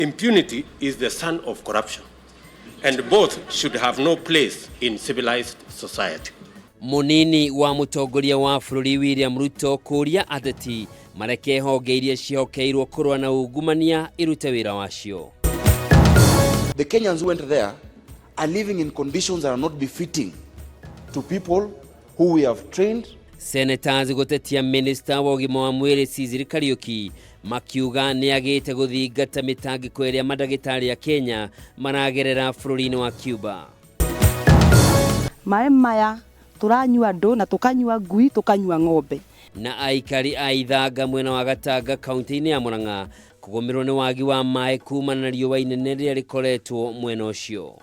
Impunity is the son of corruption, and both should have no place in civilized society. Munini wa mutongoria wa bũrũri William Ruto kũria ateti mareke honge iria ciĩhokeirwo kũrũa na ungumania irute wĩra wacio. The Kenyans who went there are living in conditions that are not befitting to people who we have trained. Senators gũtetia minista wa ũgima wa mwĩrĩ Sicily Kariũki makiuga nĩ agĩte gũthingata mĩtangĩko ĩrĩa mandagĩtarĩ a Kenya maragerera bũrũri-inĩ wa Cuba. Maĩ maya tũranyua andũ na tũkanyua ngui, tũkanyua ng'ombe. Na aikari a Ithanga mwena wa Gatanga kaunti-inĩ ya Murang'a kũgũmĩrwo nĩ wagi wa maĩ kumana na riũa inene rĩrĩa rĩkoretwo mwena ũcio.